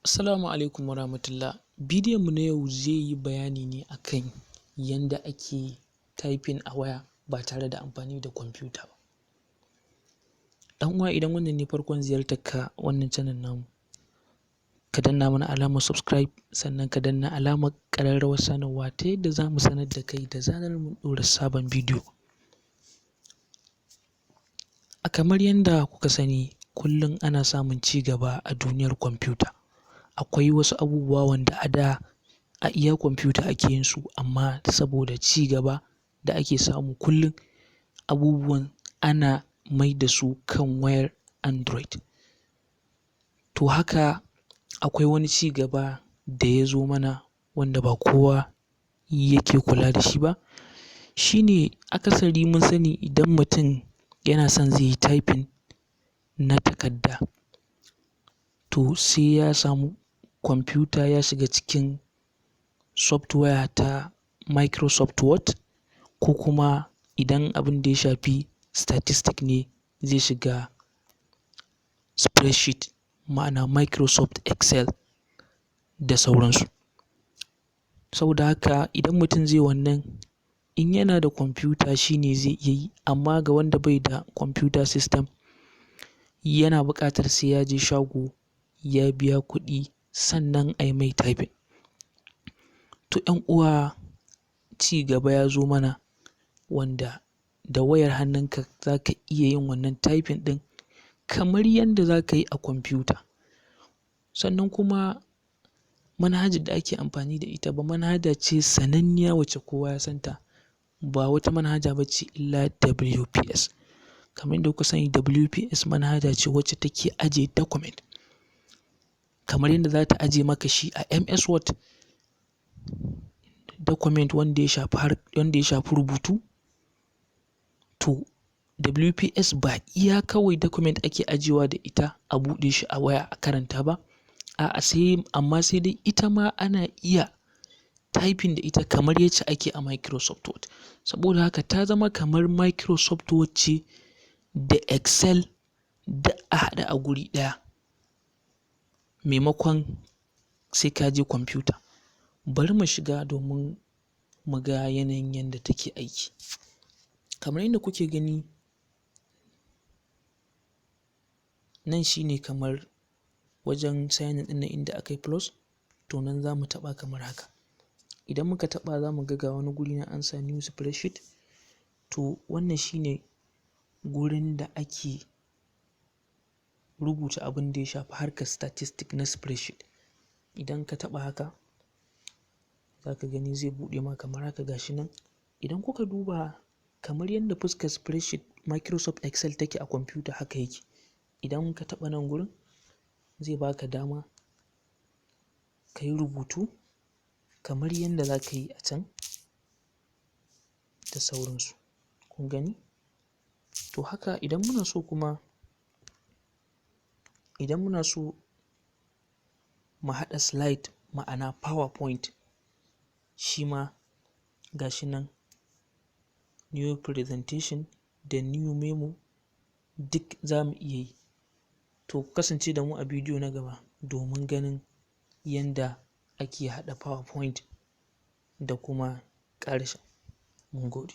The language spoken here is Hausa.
Assalamu alaikum warahmatullah. Bidiyon mu na yau zai yi bayani ne akan yanda ake typing a waya ba tare da amfani da kwamfuta ba. Ɗan uwa, idan wannan ne farkon ziyartar ka wannan channel namu, ka danna mana alamar subscribe, sannan ka danna alamar ƙararrawar sanarwa ta yadda za mu sanar da kai da zarar mun ɗora sabon bidiyo. A kamar yanda kuka sani, kullum ana samun ci gaba a duniyar kwamfuta. Akwai wasu abubuwa wanda a da a iya kwamfuta ake yin su, amma saboda ci gaba da ake samu kullum, abubuwan ana mai da su kan wayar Android. To haka akwai wani ci gaba da ya zo mana wanda ba kowa yake kula da shi ba. Shi ne akasari mun sani, idan mutum yana son zai yi typing na takarda, to sai ya samu kwamfuta, ya shiga cikin software ta Microsoft Word, ko kuma idan abin da ya shafi statistic ne, zai shiga spreadsheet, ma'ana Microsoft Excel da sauransu. Saboda haka idan mutum zai wannan, in yana da kwamfuta shi ne zai iya yi, amma ga wanda bai da kwamfuta system, yana buƙatar sai ya je shago ya biya kuɗi sannan a yi mai typing. To ƴan uwa, ci gaba ya zo mana wanda da wayar hannunka za ka iya yin wannan typing ɗin kamar yanda za ka yi a kwamfuta. Sannan kuma manhajar da ake amfani da ita ba manhaja ce sananniya wacce kowa ya santa, ba wata manhaja ba ce illa WPS. Kamar yadda kuka sani, WPS manhaja ce wacce take ajiye document kamar yadda za ta ajiye maka shi a MS Word, document wanda ya shafi har wanda ya shafi rubutu. To WPS ba iya kawai document ake ajiyewa da ita a buɗe shi a waya a karanta ba, a'a, sai amma sai dai ita ma ana iya typing da ita kamar yacce ake a Microsoft Word. Saboda haka ta zama kamar Microsoft Word ce da Excel duk a haɗe a guri ɗaya, maimakon sai ka je kwamfuta. Bari mu shiga domin mu ga yanayin yanda take aiki. Kamar yadda kuke gani, nan shi ne kamar wajen sign in ɗin nan inda aka yi plus, to nan za mu taɓa kamar haka. Idan muka taɓa, za mu ga ga wani guri nan an sa new spreadsheet. To wannan shi ne gurin da ake rubuta abin da ya shafi harkar statistic na spreadsheet. Idan ka taɓa haka, za ka gani zai buɗe ma kamar haka, ga shi nan. Idan kuka duba, kamar yadda fuskar spreadsheet Microsoft Excel take a kwamfuta, haka yake. Idan ka taɓa nan gurin, zai baka dama ka yi rubutu kamar yadda za ka yi a can da sauransu. Kun gani? To haka idan muna so kuma, idan muna so mu haɗa slide, ma'ana PowerPoint, shi ma ga shi nan new presentation da new memo, duk za mu iya yi. To ku kasance da mu a bidiyo na gaba domin ganin yanda ake haɗa PowerPoint da kuma ƙarashin. Mun gode.